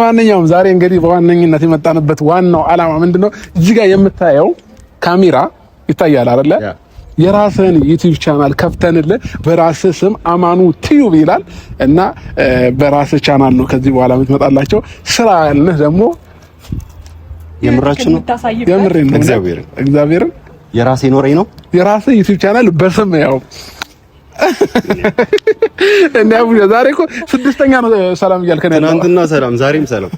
ማንኛውም ዛሬ እንግዲህ በዋነኝነት የመጣንበት ዋናው ዓላማ ምንድነው? እዚህ ጋር የምታየው ካሜራ ይታያል አይደለ? የራስህን YouTube channel ከፍተንልህ በራስህ ስም አማኑ ቲዩብ ይላል እና በራስህ ቻናል ነው ከዚህ በኋላ የምትመጣላቸው። ስራ ያልንህ ደግሞ የምራችን ነው። የምሬን ነው። እግዚአብሔርን እግዚአብሔርን የራሴ ኖረኝ ነው የራስህ YouTube channel በስም ያው እንዴ አቡዬ ዛሬ እኮ ስድስተኛ ነው ሰላም እያልከን ያለው። ትናንትና ሰላም፣ ዛሬም ሰላም።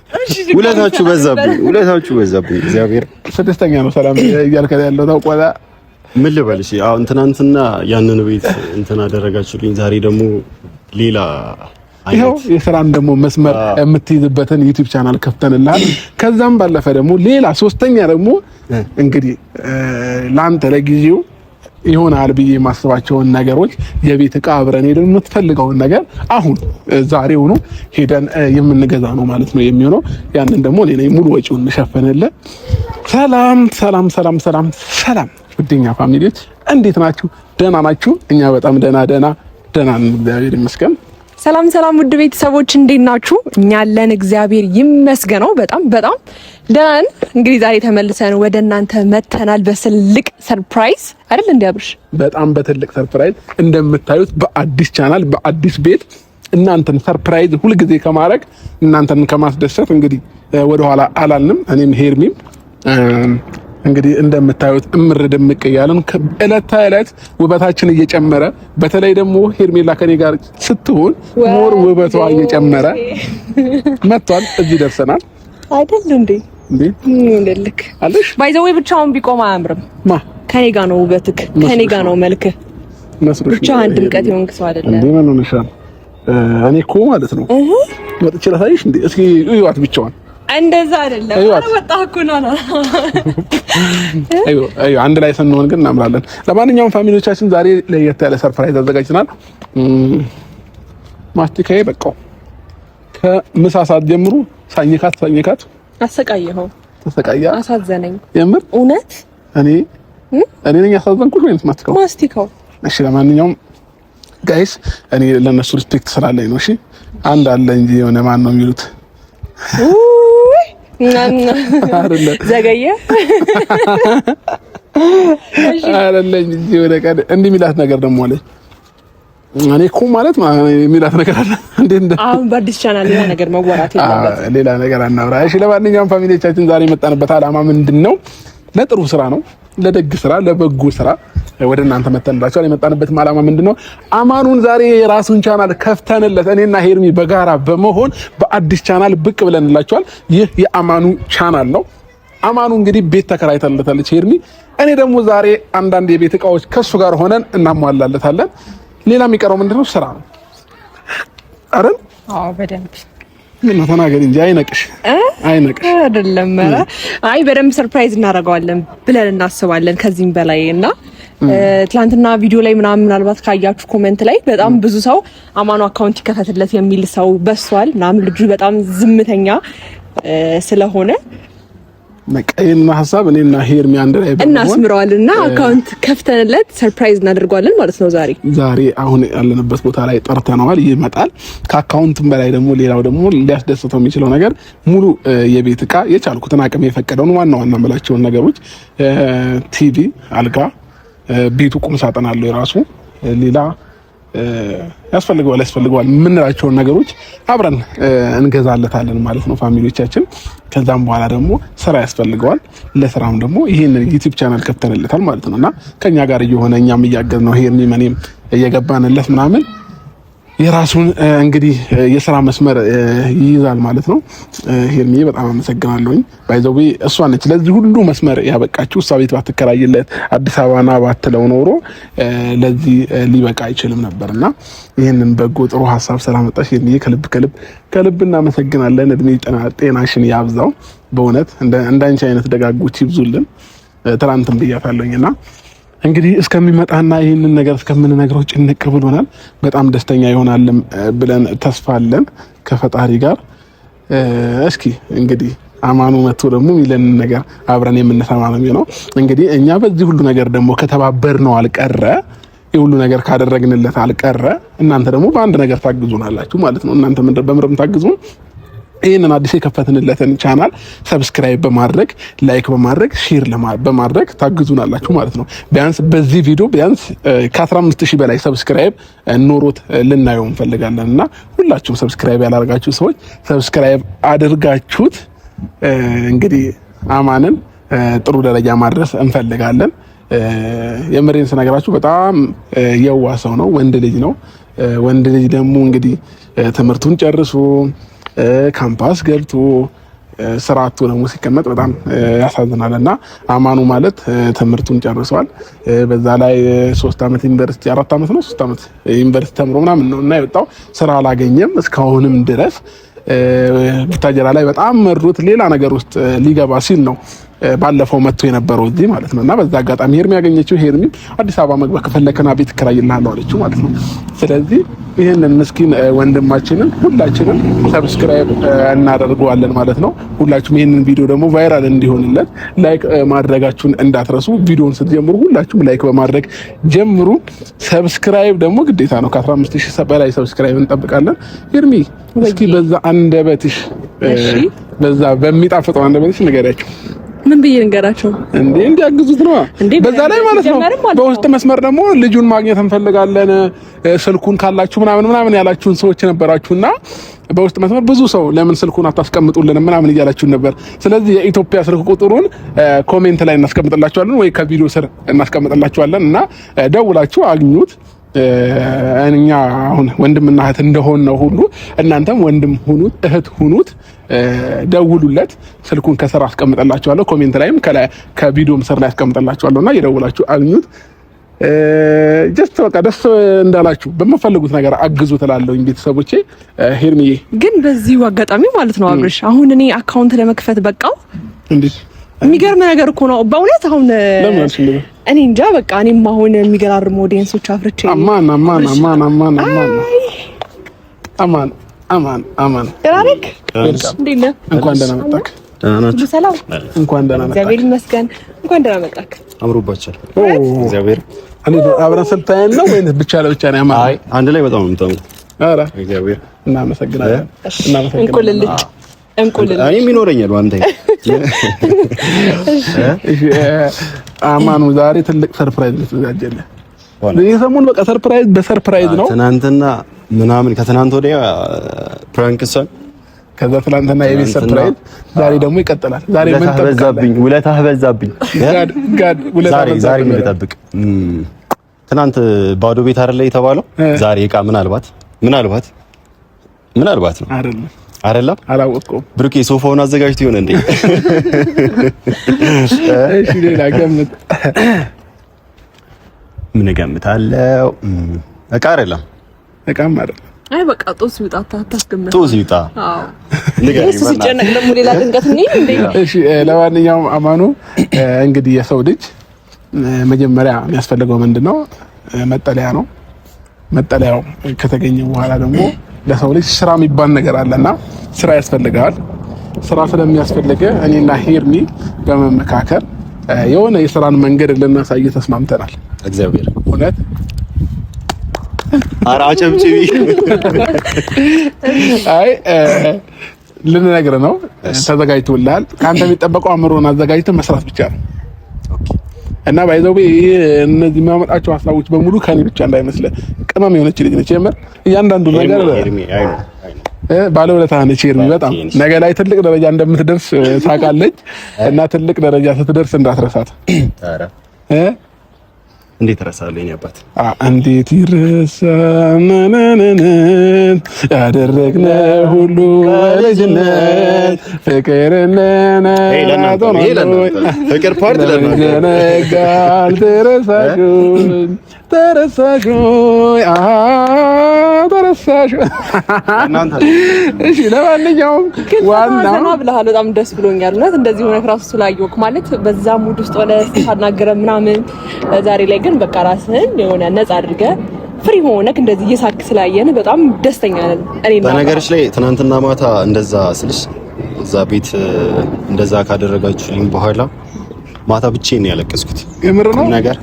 ውለታችሁ በዛብኝ፣ ውለታችሁ በዛብኝ። እግዚአብሔር ስድስተኛ ነው ሰላም እያልከን ያለው ታውቋላ። ምን ልበል? እሺ አሁን ትናንትና ያንን ቤት እንትን አደረጋችሁልኝ፣ ዛሬ ደግሞ ሌላ ይኸው የስራን ደግሞ መስመር የምትይዝበትን YouTube channel ከፍተንልሃል። ከዛም ባለፈ ደግሞ ሌላ ሶስተኛ ደግሞ እንግዲህ ለአንተ ለጊዜው ይሆናል ብዬ የማስባቸውን ነገሮች የቤት እቃ አብረን ሄደን የምትፈልገውን ነገር አሁን ዛሬውኑ ሄደን የምንገዛ ነው ማለት ነው የሚሆነው። ያንን ደግሞ እኔ ነኝ ሙሉ ወጪውን የምሸፍንልህ። ሰላም ሰላም ሰላም ሰላም ሰላም፣ ውድኛ family ዎች እንዴት ናችሁ? ደህና ናችሁ? እኛ በጣም ደህና ደህና ደህና ነን፣ እግዚአብሔር ይመስገን። ሰላም ሰላም ውድ ቤተሰቦች እንዴት ናችሁ? እኛ አለን እግዚአብሔር ይመስገነው በጣም በጣም ደህና ነን። እንግዲህ ዛሬ ተመልሰን ወደ እናንተ መተናል በትልቅ surprise አይደል እንዴ አብርሽ? በጣም በትልቅ surprise እንደምታዩት በአዲስ ቻናል በአዲስ ቤት እናንተን surprise ሁልጊዜ ከማድረግ እናንተን ከማስደሰት እንግዲህ ወደኋላ አላልንም። እኔም ሄርሚም እንግዲህ እንደምታዩት እምር ድምቅ እያለን እለት ተዕለት ውበታችን እየጨመረ በተለይ ደግሞ ሄርሜላ ከኔ ጋር ስትሆን more ውበቷ እየጨመረ መጥቷል። እዚህ ደርሰናል አይደል እንዴ? እንዴ ልክ አለሽ by the way ብቻውን ቢቆም አያምርም። ማ ከኔ ጋር ነው ውበትክ፣ ከኔ ጋር ነው መልክህ። መስሎሽ ብቻህን ድምቀት የሆንክ ሰው አይደለም። እንዴ ምን ሆነሻል? እኔ እኮ ማለት ነው ወጥቼ ላሳይሽ እንዴ? እስኪ እዩዋት ብቻዋን እንደዛ አይደለም። እዩዋት። ኧረ ወጣህ እኮ ና ና። አዩ አዩ፣ አንድ ላይ ስንሆን ግን እናምራለን። ለማንኛውም family ዎቻችን ዛሬ ለየት ያለ surprise አዘጋጅተናል። ማስቲካዬ በቃው ከምሳ ሰዓት ጀምሮ ሳኝካት ሳኝካት አሰቃየኸው፣ ተሰቃያ። አሳዘነኝ። የምር እውነት እኔ እኔ ነኝ ያሳዘንኩሽ ወይንስ ማስቲካው? ማስቲካው። እሺ ለማንኛውም guys እኔ ለነሱ respect ስላለኝ ነው። እሺ አንድ አለ እንጂ የሆነ ማን ነው የሚሉት ውይ አይደለ ዘገየ። አይደለ እንጂ የሆነ ቀን እንዲህ የሚላት ነገር ደግሞ አለች። እኔ እኮ ማለት የሚላት ነገር አለ እንዴ እንደ አሁን በአዲስ ቻናል ሌላ ነገር መወራት የለበትም። ሌላ ነገር አናውራ። እሺ ለማንኛውም family ዎቻችን ዛሬ የመጣንበት ዓላማ ምንድን ነው? ለጥሩ ስራ ነው፣ ለደግ ስራ፣ ለበጎ ስራ ወደ እናንተ መተንላችኋል። የመጣንበትም ዓላማ ምንድን ነው? አማኑን ዛሬ የራሱን ቻናል ከፍተንለት እኔና ሄርሚ በጋራ በመሆን በአዲስ ቻናል ብቅ ብለንላችኋል። ይህ የአማኑ ቻናል ነው። አማኑ እንግዲህ ቤት ተከራይታለታለች ሄርሚ። እኔ ደግሞ ዛሬ አንዳንድ የቤት እቃዎች ከሱ ጋር ሆነን እናሟላለታለን። ሌላ የሚቀረው ምንድነው? ስራ ነው አይደል? አዎ በደንብ ምን ነው ተናገሪ እንጂ አይነቅሽ አይነቅሽ። አይደለም። ኧረ አይ በደንብ surprise እናደርገዋለን ብለን እናስባለን ከዚህም በላይ እና ትላንትና ቪዲዮ ላይ ምናምን ምናልባት ካያችሁ comment ላይ በጣም ብዙ ሰው አማኑ account ይከፈትለት የሚል ሰው በዝቷል ምናምን። ልጁ በጣም ዝምተኛ ስለሆነ በቃ ይሄን ሀሳብ እኔና ሄርሚ አንድ ላይ በመሆን እናስምረዋልና account ከፍተንለት surprise እናደርገዋለን ማለት ነው ዛሬ። ዛሬ አሁን ያለንበት ቦታ ላይ ጠርተነዋል፣ ይመጣል። ከ account ም በላይ ደግሞ ሌላው ደግሞ ሊያስደስተው የሚችለው ነገር ሙሉ የቤት እቃ የቻልኩትን አቅም የፈቀደውን ዋና ዋና የምላቸውን ነገሮች ቲቪ፣ አልጋ፣ ቤቱ ቁም ሳጥን አለው የራሱ ሌላ ያስፈልገዋል ያስፈልገዋል የምንላቸውን ነገሮች አብረን እንገዛለታለን ማለት ነው family ዎቻችን። ከዛም በኋላ ደግሞ ስራ ያስፈልገዋል። ለስራም ደግሞ ይህንን YouTube channel ከፍተንለታል ማለት ነው እና ከኛ ጋር እየሆነ እኛም እያገዝ ነው ይሄን እኔም እየገባንለት ምናምን የራሱን እንግዲህ የስራ መስመር ይይዛል ማለት ነው። ሄርሚዬ በጣም አመሰግናለሁኝ። by the way እሷ ነች ለዚህ ሁሉ መስመር ያበቃችው። እሷ ቤት ባትከራይለት አዲስ አበባ ና ባትለው ኖሮ ለዚህ ሊበቃ አይችልም ነበርና ይህንን በጎ ጥሩ ሀሳብ ስላመጣሽ ሄርሚዬ ከልብ ከልብ ከልብ እናመሰግናለን። እድሜ ጤናሽን ያብዛው። በእውነት እንዳንቺ አይነት ደጋጎች ይብዙልን። ትናንትም ብያታለሁኝና እንግዲህ እስከሚመጣና ይህንን ነገር እስከምንነግረው ጭንቅ ብሎናል። በጣም ደስተኛ ይሆናልም ብለን ተስፋ አለን ከፈጣሪ ጋር። እስኪ እንግዲህ አማኑ መጥቶ ደግሞ የሚለንን ነገር አብረን የምንሰማ ነው የሚሆነው። እንግዲህ እኛ በዚህ ሁሉ ነገር ደግሞ ከተባበር ነው አልቀረ የሁሉ ነገር ካደረግንለት አልቀረ እናንተ ደግሞ በአንድ ነገር ታግዙናላችሁ ማለት ነው። እናንተ በምርም ታግዙን ይህንን አዲስ የከፈትንለትን channel subscribe በማድረግ፣ like በማድረግ፣ share በማድረግ ታግዙናላችሁ ማለት ነው። ቢያንስ በዚህ ቪዲዮ ቢያንስ ከ15,000 በላይ subscribe ኖሮት ልናየው እንፈልጋለን እና ሁላችሁም subscribe ያላደረጋችሁ ሰዎች subscribe አድርጋችሁት እንግዲህ አማንን ጥሩ ደረጃ ማድረስ እንፈልጋለን። የምሬን ስነግራችሁ በጣም የዋህ ሰው ነው። ወንድ ልጅ ነው። ወንድ ልጅ ደግሞ እንግዲህ ትምህርቱን ጨርሶ ካምፓስ ገብቶ ስራ አጥቶ ደግሞ ሲቀመጥ በጣም ያሳዝናል። እና አማኑ ማለት ትምህርቱን ጨርሷል። በዛ ላይ 3 ዓመት ዩኒቨርሲቲ፣ 4 ዓመት ነው፣ 3 ዓመት ዩኒቨርሲቲ ተምሮ ምናምን ነው እና የወጣው፣ ስራ አላገኘም እስካሁንም ድረስ። ቡታጀራ ላይ በጣም መሩት ሌላ ነገር ውስጥ ሊገባ ሲል ነው ባለፈው መጥቶ የነበረው እዚህ ማለት ነው። እና በዛ አጋጣሚ ሄርሚ ያገኘችው፣ ሄርሚ አዲስ አበባ መግባት ከፈለከና ቤት እከራይልሃለሁ አለችው ማለት ነው። ስለዚህ ይህንን ምስኪን ወንድማችንን ሁላችንም subscribe እናደርገዋለን ማለት ነው። ሁላችሁም ይህንን ቪዲዮ ደግሞ viral እንዲሆንለት like ማድረጋችሁን እንዳትረሱ። ቪዲዮውን ስትጀምሩ ሁላችሁም like በማድረግ ጀምሩ። Subscribe ደግሞ ግዴታ ነው። ከ15,000 በላይ subscribe እንጠብቃለን። ሄርሚ፣ እስኪ በዛ አንደበትሽ፣ በዛ በሚጣፍጠው አንደበትሽ ንገሪያቸው። ምን ብዬ ልንገራቸው? እንዴ፣ እንዲያግዙት ነው። በዛ ላይ ማለት ነው በውስጥ መስመር ደግሞ ልጁን ማግኘት እንፈልጋለን ስልኩን ካላችሁ ምናምን ምናምን ያላችሁን ሰዎች ነበራችሁና በውስጥ መስመር ብዙ ሰው ለምን ስልኩን አታስቀምጡልንም ምናምን እያላችሁን ነበር። ስለዚህ የኢትዮጵያ ስልክ ቁጥሩን comment ላይ እናስቀምጥላችኋለን ወይ ከቪዲዮ ስር እናስቀምጥላችኋለን እና ደውላችሁ አግኙት። እኛ አሁን ወንድምና እህት እንደሆን ነው ሁሉ እናንተም ወንድም ሁኑት፣ እህት ሁኑት፣ ደውሉለት። ስልኩን ከስር አስቀምጥላችኋለሁ፣ comment ላይም ከቪዲዮም ስር ላይ አስቀምጥላችኋለሁ እና የደውላችሁ አግኙት። Just በቃ ደስ እንዳላችሁ በምትፈልጉት ነገር አግዙ ትላለሁኝ ቤተሰቦቼ። ሄርሚዬ። ግን በዚሁ አጋጣሚ ማለት ነው አብርሽ፣ አሁን እኔ account ለመክፈት በቃው። እንዴት? የሚገርም ነገር እኮ ነው በእውነት። አሁን እኔ እንጃ፣ በቃ እኔም አሁን የሚገራርሙ audience ኦች አፍርቼ አማን አማን አማን አማን አማን አማን አማን አማን። ደህና ነህ? እንዴት ነህ? እንኳን ደህና መጣህ። ደህና ናችሁ? ሰላም። እንኳን ደህና መጣህ። እግዚአብሔር ይመስገን። እንኳን ደህና መጣህ። አምሮባችኋል። እግዚአብሔር። እኔ አብረን ስልታየን ነው ወይስ ብቻ ለብቻ ነው ያማረው? አይ፣ አንድ ላይ በጣም ነው የምታምሩት። ኧረ እግዚአብሔር። እናመሰግናለን። እናመሰግናለን። እንቁልልጭ እንቁልልጭ። እኔም ይኖረኛል ዋንታ። እሺ አማኑ፣ ዛሬ ትልቅ surprise ነው የተዘጋጀልህ። ይህ ሰሞን በቃ surprise በ surprise ነው። ትናንትና ምናምን ከትናንት ወዲያ prank እሷን ከዛ ትናንትና የቤት surprise፣ ዛሬ ደግሞ ይቀጥላል። ዛሬ ምን ውለታህ በዛብኝ፣ ውለታህ በዛብኝ። God God ውለታ ዛሬ ዛሬ ምን በዛብኝ። ልጠብቅ? ትናንት ባዶ ቤት አይደለ የተባለው? ዛሬ እቃ ምናልባት ምናልባት ምናልባት ነው። አይደለም። አይደለም። አላወቅኩም። ብሩኬ ሶፋውን አዘጋጅቶ ይሆን እንዴ? እሺ ሌላ ገምት። ምን እገምታለሁ? እቃ አይደለም። እቃም አይደለም። አይ በቃ ጦስ ይውጣ፣ አታስገምት። ጦስ ይውጣ። አዎ። ንገሪኝ። እሱ ሲጨነቅ ደግሞ ሌላ ጭንቀት ነው እንዴ? እሺ፣ ለማንኛውም አማኑ፣ እንግዲህ የሰው ልጅ መጀመሪያ የሚያስፈልገው ምንድን ነው? መጠለያ ነው። መጠለያው ከተገኘ በኋላ ደግሞ ለሰው ልጅ ስራ የሚባል ነገር አለና ስራ ያስፈልጋል። ስራ ስለሚያስፈልገ እኔና ሄርሚ በመመካከር የሆነ የስራን መንገድ ልናሳይ ተስማምተናል። እግዚአብሔር። እውነት። ኧረ አጨብጭቢ። አይ፣ ልንነግርህ ነው። ተዘጋጅቶልሃል። ከአንተ የሚጠበቀው አእምሮን አዘጋጅተህ መስራት ብቻ ነው። እና by the way እነዚህ የሚያመጣቸው ሀሳቦች በሙሉ ከኔ ብቻ እንዳይመስልህ። ቅመም የሆነች ልጅ ነች። የምር እያንዳንዱ ነገር ሄርሚ፣ አይ ነው አይ ነው። ባለውለታ ነች ሄርሚ። በጣም ነገ ላይ ትልቅ ደረጃ እንደምትደርስ ታውቃለች። እና ትልቅ ደረጃ ስትደርስ እንዳትረሳት። ኧረ እ እንዴት እረሳለሁ የኔ አባት? እንዴት ይረሳ ያደረግነው ሁሉ በልጅነት ፍቅር ፍቅር part ለእናንተ። ዘነጋል ተረሳሹኝ ተረሳሹኝ ተረሳሹ። እሺ ለማንኛውም ዋናው ዘና ብለሃል። በጣም ደስ ብሎኛል። እውነት እንደዚህ ሆነህ ራሱ ስላየሁህ ማለት በዛ mood ውስጥ ሆነ ስታናግረህ ምናምን፣ ዛሬ ላይ ግን በቃ ራስህን የሆነ ነፃ አድርገህ free ሆነህ እንደዚህ እየሳክ ስላየን በጣም ደስተኛ ነን። እኔ በነገርሽ ላይ ትናንትና ማታ እንደዛ ስልሽ እዛ ቤት እንደዛ ካደረጋችሁልኝ በኋላ ማታ ብቻዬን ነው ያለቀስኩት። የምር ነው። ነገር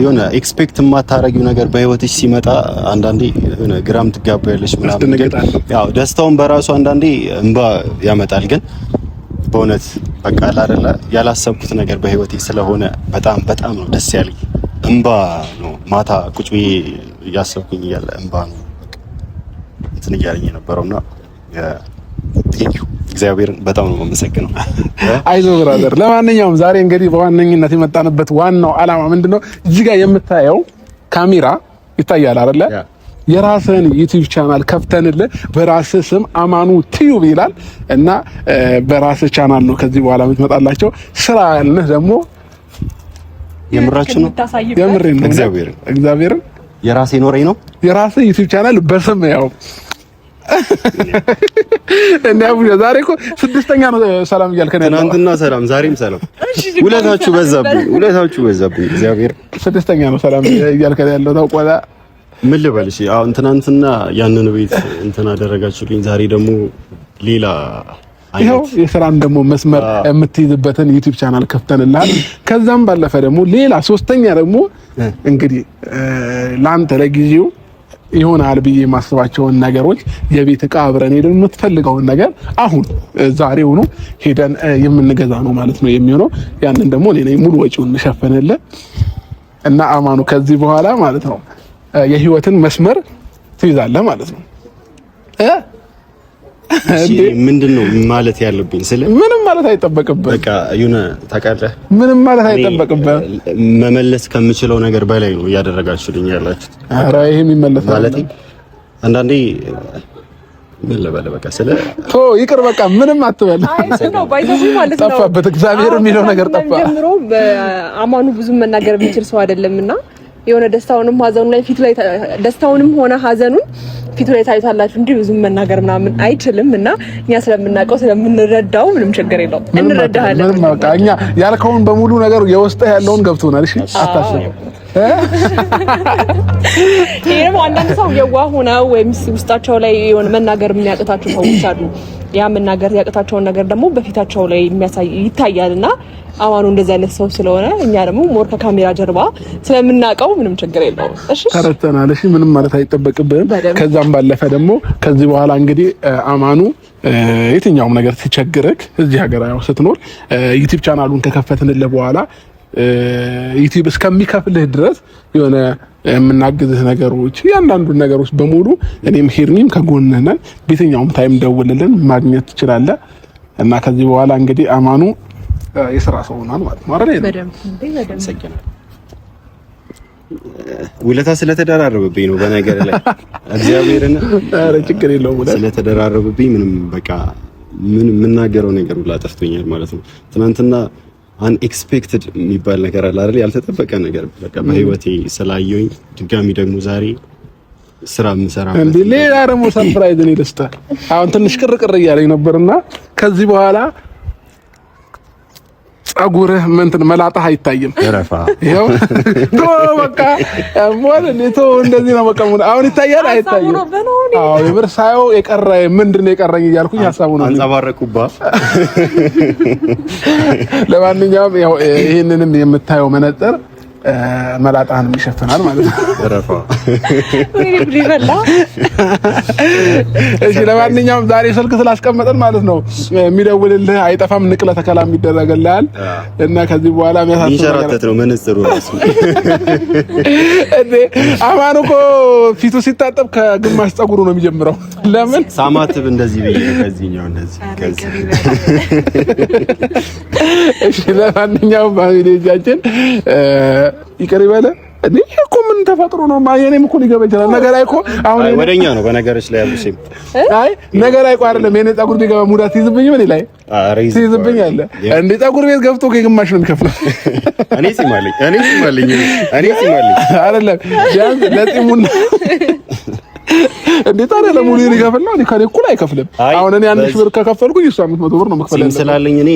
የሆነ expect የማታረጊው ነገር በህይወትሽ ሲመጣ አንዳንዴ የሆነ ግራም ትጋባያለሽ ምናምን። ግን ያው ደስታውን በራሱ አንዳንዴ እንባ ያመጣል። ግን በእውነት በቃ አይደለ ያላሰብኩት ነገር በህይወቴ ስለሆነ በጣም በጣም ነው ደስ ያለኝ። እንባ ነው ማታ ቁጭ ብዬ እያሰብኩኝ እያለ እንባ ነው እንትን እያለኝ የነበረውና thank you እግዚአብሔርን በጣም ነው የማመሰግነው። አይዞህ brother። ለማንኛውም ዛሬ እንግዲህ በዋነኝነት የመጣንበት ዋናው አላማ ምንድነው? እዚህ ጋር የምታየው ካሜራ ይታያል አይደለ? የራስህን YouTube channel ከፍተንልህ በራስህ ስም አማኑ ቲዩብ ይላል እና በራስህ ቻናል ነው ከዚህ በኋላ የምትመጣላቸው። ስራ ያልንህ ደግሞ የምራችሁ ነው። የምሬን ነው። እግዚአብሔርን የራሴ ኖረኝ ነው የራስህ YouTube channel በስም ያው እንዴ ዛሬ እኮ ስድስተኛ ነው ሰላም እያልከን ያለው። ትናንትና ሰላም፣ ዛሬም ሰላም። ውለታችሁ በዛብኝ፣ ውለታችሁ በዛብኝ። እግዚአብሔር ስድስተኛ ነው ሰላም እያልከን ያለው ታውቋላ። ምን ልበልሽ፣ አሁን ትናንትና ያንን ቤት እንትን አደረጋችሁልኝ፣ ዛሬ ደግሞ ሌላ ይኸው የስራን ደግሞ መስመር የምትይዝበትን YouTube channel ከፍተንልሃል። ከዛም ባለፈ ደግሞ ሌላ ሶስተኛ ደግሞ እንግዲህ ለአንተ ለጊዜው ይሆናል ብዬ የማስባቸውን ነገሮች የቤት እቃ አብረን ሄደን የምትፈልገውን ነገር አሁን ዛሬውኑ ሄደን የምንገዛ ነው ማለት ነው የሚሆነው። ያንን ደግሞ እኔ ነኝ ሙሉ ወጪውን የምሸፍንልህ እና አማኑ ከዚህ በኋላ ማለት ነው የህይወትን መስመር ትይዛለህ ማለት ነው። ምንድን ነው ማለት ያለብኝ? ስለ ምንም ማለት አይጠበቅብህም። በቃ የሆነ ታውቃለህ፣ ምንም ማለት አይጠበቅብህም። መመለስ ከምችለው ነገር በላይ ነው እያደረጋችሁልኝ ያላችሁት። ኧረ ይሄም ይመለሳል ማለት አንዳንዴ ምን ልበል፣ በቃ ስለ ቶ ይቅር፣ በቃ ምንም አትበል። አይ ነው ባይዘው ማለት ነው ጠፋበት፣ እግዚአብሔር የሚለው ነገር ጠፋ። ጀምሮ አማኑ ብዙ መናገር የሚችል ሰው አይደለምና የሆነ ደስታውንም ሀዘኑ ላይ ፊቱ ላይ ደስታውንም ሆነ ሀዘኑን ፊቱ ላይ ታዩታላችሁ። እንዲህ ብዙ መናገር ምናምን አይችልም እና እኛ ስለምናውቀው ስለምንረዳው ምንም ችግር የለውም፣ እንረዳሃለን። ምንም በቃ እኛ ያልከውን በሙሉ ነገር የውስጥህ ያለውን ገብቶናል። እሺ አታስብ። ይሄ ደግሞ አንዳንድ ሰው የዋህ ሆነው ወይም ውስጣቸው ላይ የሆነ መናገር የሚያቅታቸው ሰዎች አሉ። ያ መናገር ያቅታቸውን ነገር ደግሞ በፊታቸው ላይ የሚያሳይ ይታያል እና አማኑ እንደዚህ አይነት ሰው ስለሆነ እኛ ደግሞ more ከካሜራ ጀርባ ስለምናውቀው ምንም ችግር የለውም። እሺ ተረድተናል። እሺ ምንም ማለት አይጠበቅብህም። ከዛም ባለፈ ደግሞ ከዚህ በኋላ እንግዲህ አማኑ የትኛውም ነገር ሲቸግርህ እዚህ ሀገር ያው ስትኖር YouTube channel ኡን ከከፈትንልህ በኋላ YouTube እስከሚከፍልህ ድረስ የሆነ የምናግዝህ ነገሮች እያንዳንዱን ነገሮች በሙሉ እኔም ሄርሚም ከጎንህ ነን። በየትኛውም time ደውልልን ማግኘት ትችላለህ። እና ከዚህ በኋላ እንግዲህ አማኑ የስራ ሰው ሆኗል ማለት ነው አይደል? ውለታ ስለተደራረበብኝ ነው። በነገር ላይ እግዚአብሔርን ኧረ ችግር የለውም ውለታ ስለተደራረበብኝ ምንም በቃ ምን የምናገረው ነገር ሁላ ጠፍቶኛል ማለት ነው። ትናንትና unexpected የሚባል ነገር አለ አይደል? ያልተጠበቀ ነገር በቃ በህይወቴ ስላየሁኝ ድጋሚ ደግሞ ዛሬ ስራ የምሰራበት እንዴ ሌላ ደግሞ surprise እኔ ደስታ አሁን ትንሽ ቅር ቅር እያለኝ ነበርና ከዚህ በኋላ ጸጉርህ ምንትን መላጣህ አይታይም። ረፋ ይኸው ቶ በቃ ሞል ቶ እንደዚህ ነው በቃ አሁን ይታያል አይታይም? አዎ የምር ሳየው የቀረ ምንድን ነው የቀረኝ እያልኩኝ ሀሳቡ ነው አንጸባረኩባ። ለማንኛውም ያው ይሄንንም የምታየው መነጽር መላጣህንም ይሸፍናል ማለት ነው። ረፋ እሺ ለማንኛውም ዛሬ ስልክ ስላስቀመጠን ማለት ነው የሚደውልልህ አይጠፋም፣ ንቅለ ተከላም ይደረግልሃል እና ከዚህ በኋላ የሚያሳስብ ነገር ይንሸራተት ነው መነጽሩ ራሱ። እንዴ አማኑ እኮ ፊቱ ሲታጠብ ከግማሽ ፀጉሩ ነው የሚጀምረው። ለምን ሳማትብ እንደዚህ ብዬ ከዚህኛው እንደዚህ ከዚህ። እሺ ለማንኛውም family ዎቻችን ይቅር ይበለ። እኔ እኮ ምን ተፈጥሮ ነው የኔም እኮ ሊገባ ይችላል። ነገር ላይ እኮ አሁን ወደኛ ነው በነገሮች ላይ ያሉ ሲም አይ ነገር ላይ እኮ አይደለም የኔ ፀጉር ቢገባ ሙዳ ትይዝብኝ ምን ላይ ትይዝብኝ አለ እንዴ? ፀጉር ቤት ገብቶ ከግማሽ ነው የሚከፍለው። እኔ ጺም አለኝ እኔ ጺም አለኝ እኔ ጺም አለኝ አይደለም ቢያንስ ለጺሙና እንዴ ታዲያ ለሙሉ ሊከፍል ነው? ከእኔ እኩል አይከፍልም። አሁን እኔ 1000 ብር ከከፈልኩኝ እሱ 500 ብር ነው መክፈል ያለበት። ስላለኝ እኔ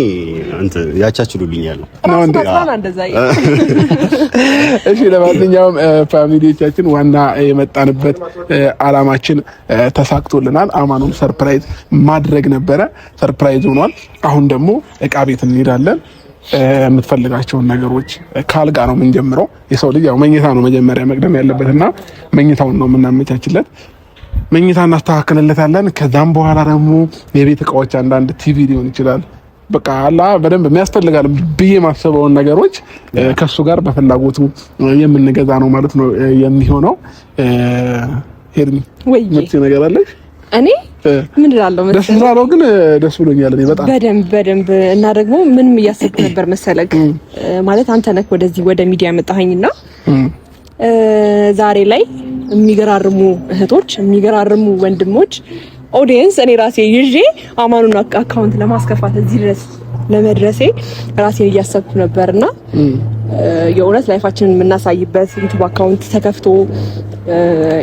እንትን ያቻችሉልኛል ነው እንዴ? እሺ ለማንኛውም family ዎቻችን ዋና የመጣንበት አላማችን ተሳክቶልናል። አማኑን surprise ማድረግ ነበረ፣ surprise ሆኗል። አሁን ደግሞ እቃ ቤት እንሄዳለን። የምትፈልጋቸውን ነገሮች ካልጋ ነው የምንጀምረው። የሰው ልጅ ያው መኝታ ነው መጀመሪያ መቅደም ያለበትና መኝታውን ነው የምናመቻችለት። መኝታ እናስተካክልለታለን። ከዛም በኋላ ደግሞ የቤት እቃዎች አንዳንድ ቲቪ ሊሆን ይችላል፣ በቃ አላ በደንብ የሚያስፈልጋል ብዬ ማሰበውን ነገሮች ከሱ ጋር በፍላጎቱ የምንገዛ ነው ማለት ነው የሚሆነው። ሄርሚ ምት ነገር አለሽ? እኔ ምን እላለሁ መሰለህ፣ ደስ ስላለው ግን ደስ ብሎኛል። እኔ በጣም በደንብ በደንብ እና ደግሞ ምንም እያሰብኩ ነበር መሰለህ፣ ማለት አንተ ነህ ወደዚህ ወደ ሚዲያ መጣኸኝና ዛሬ ላይ የሚገራርሙ እህቶች፣ የሚገራርሙ ወንድሞች audience እኔ ራሴ ይዤ አማኑን account ለማስከፋት እዚህ ድረስ ለመድረሴ ራሴን እያሰብኩ ነበርና የእውነት life ኣችንን የምናሳይበት YouTube account ተከፍቶ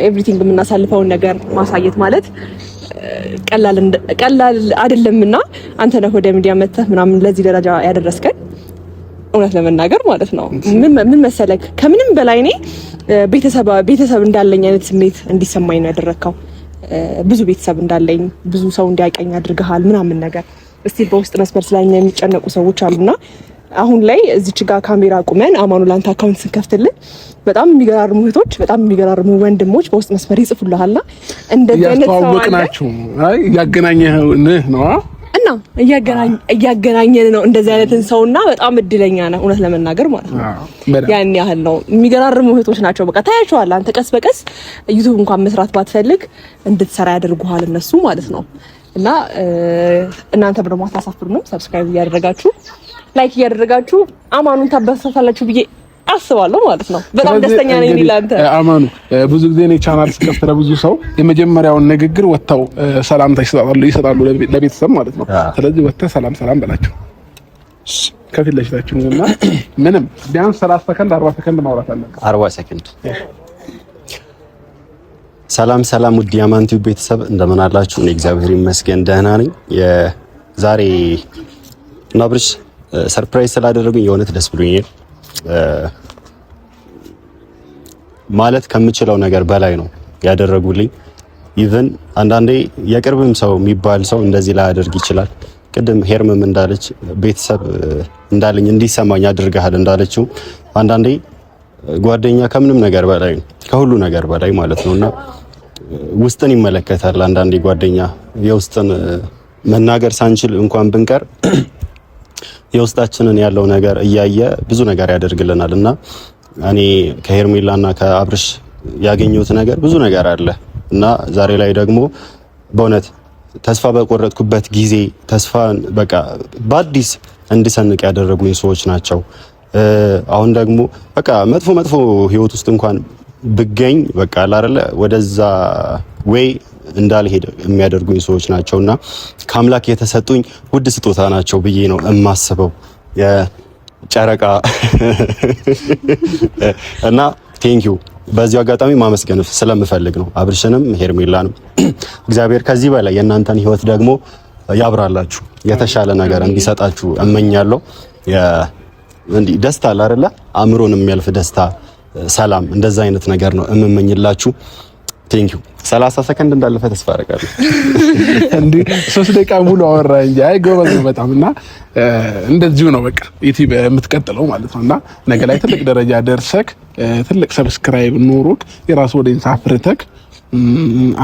everything የምናሳልፈውን ነገር ማሳየት ማለት ቀላል አይደለምና አንተ ነህ ወደ ሚዲያ መጥተህ ምናምን ለዚህ ደረጃ ያደረስከን። እውነት ለመናገር ማለት ነው። ምን መሰለክ፣ ከምንም በላይ እኔ ቤተሰብ እንዳለኝ አይነት ስሜት እንዲሰማኝ ነው ያደረግከው። ብዙ ቤተሰብ እንዳለኝ ብዙ ሰው እንዲያቀኝ አድርገሃል ምናምን ነገር። እስቲ በውስጥ መስመር ስለኛ የሚጨነቁ ሰዎች አሉና አሁን ላይ እዚች ጋር ካሜራ ቁመን አማኑ ላንተ account ስንከፍትልን በጣም የሚገራርሙ እህቶች፣ በጣም የሚገራርሙ ወንድሞች በውስጥ መስመር ይጽፉልሃልና እንደዚህ አይነት ሰው አለ። አይ እያገናኘህ ነው እና እያገናኘን ነው እንደዚህ አይነትን ሰውና በጣም እድለኛ ነህ እውነት ለመናገር ማለት ነው። ያን ያህል ነው። የሚገራርሙ እህቶች ናቸው። በቃ ታያቸዋለህ። አንተ ቀስ በቀስ YouTube እንኳን መስራት ባትፈልግ እንድትሰራ ያደርጉሃል እነሱ ማለት ነው። እና እናንተ ደግሞ አታሳፍሩንም። subscribe እያደረጋችሁ like እያደረጋችሁ አማኑን ታበሳሳላችሁ ብዬ አስባለሁ ማለት ነው። በጣም ደስተኛ ነኝ ለአንተ አማኑ። ብዙ ጊዜ እኔ ቻናል ስከፍት ለብዙ ሰው የመጀመሪያውን ንግግር ወጥተው ሰላምታ ይሰጣሉ ለቤተሰብ ማለት ነው። ስለዚህ ወጥተህ ሰላም ሰላም በላቸው ከፊት ለፊታችሁ እና ምንም ቢያንስ 30 ሰከንድ 40 ሰከንድ ማውራት አለብን። 40 ሰከንድ። ሰላም ሰላም፣ ውድ የአማን ቲዩብ ቤተሰብ እንደምን አላችሁ? እኔ እግዚአብሔር ይመስገን ደህና ነኝ። የዛሬ እና አብርሽ surprise ስላደረጉኝ የእውነት ደስ ብሎኛል። ማለት ከምችለው ነገር በላይ ነው ያደረጉልኝ። even አንዳንዴ የቅርብም ሰው የሚባል ሰው እንደዚህ ላያደርግ ይችላል። ቅድም ሄርምም እንዳለች ቤተሰብ እንዳለኝ እንዲሰማኝ አድርገሃል እንዳለችው አንዳንዴ ጓደኛ ከምንም ነገር በላይ ነው፣ ከሁሉ ነገር በላይ ማለት ነውና ውስጥን ይመለከታል። አንዳንዴ ጓደኛ የውስጥን መናገር ሳንችል እንኳን ብንቀር የውስጣችንን ያለው ነገር እያየ ብዙ ነገር ያደርግልናል እና እኔ ከሄርሜላና ከአብርሽ ያገኘሁት ነገር ብዙ ነገር አለ እና ዛሬ ላይ ደግሞ በእውነት ተስፋ በቆረጥኩበት ጊዜ ተስፋን በቃ በአዲስ እንድሰንቅ ያደረጉኝ ሰዎች ናቸው። አሁን ደግሞ በቃ መጥፎ መጥፎ ህይወት ውስጥ እንኳን ብገኝ በቃ አይደለ ወደዛ ወይ እንዳልሄድ የሚያደርጉኝ ሰዎች ናቸውና ከአምላክ የተሰጡኝ ውድ ስጦታ ናቸው ብዬ ነው የማስበው። የጨረቃ እና thank you በዚሁ አጋጣሚ ማመስገን ስለምፈልግ ነው አብርሽንም ሄርሜላንም። እግዚአብሔር ከዚህ በላይ የእናንተን ህይወት ደግሞ ያብራላችሁ፣ የተሻለ ነገር እንዲሰጣችሁ እመኛለሁ። እንዲህ ደስታ አለ አይደለ? አእምሮን የሚያልፍ ደስታ፣ ሰላም፣ እንደዛ አይነት ነገር ነው እምመኝላችሁ። Thank you። 30 ሰከንድ እንዳለፈ ተስፋ አደርጋለሁ። እንዴ 3 ደቂቃ ሙሉ አወራ እንጂ አይ ጎበዝ ነው በጣም። እና እንደዚሁ ነው በቃ YouTube የምትቀጥለው ማለት ነው። እና ነገ ላይ ትልቅ ደረጃ ደርሰክ ትልቅ subscribe ኖሮክ የራስ audience አፍርተክ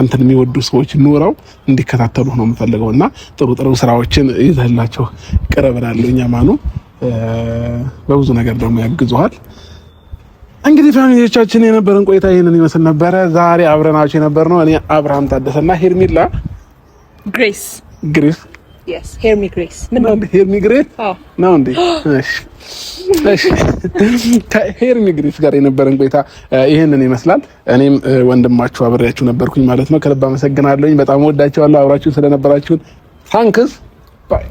አንተን የሚወዱ ሰዎች ኖረው እንዲከታተሉ ነው የምፈልገው። እና ጥሩ ጥሩ ስራዎችን ይዘህላቸው ቅረብ እላለሁ። እኛ ማኑ በብዙ ነገር ደግሞ ያግዙሃል። እንግዲህ family ዎቻችን የነበረን ቆይታ ይህንን ይመስል ነበረ። ዛሬ አብረናችሁ የነበርነው እኔ አብርሃም ታደሰና ሄርሜላ ግሬስ ግሬስ yes ሄርሚ ግሬስ ምን ነው ሄርሚ ግሬስ ነው እንዴ? እሺ እሺ። ከሄርሚ ግሬስ ጋር የነበረን ቆይታ ይህንን ይመስላል። እኔም ወንድማችሁ አብሬያችሁ ነበርኩኝ ማለት ነው። ከልብ አመሰግናለሁኝ። በጣም ወዳችኋለሁ። አብራችሁን ስለነበራችሁን thanks bye።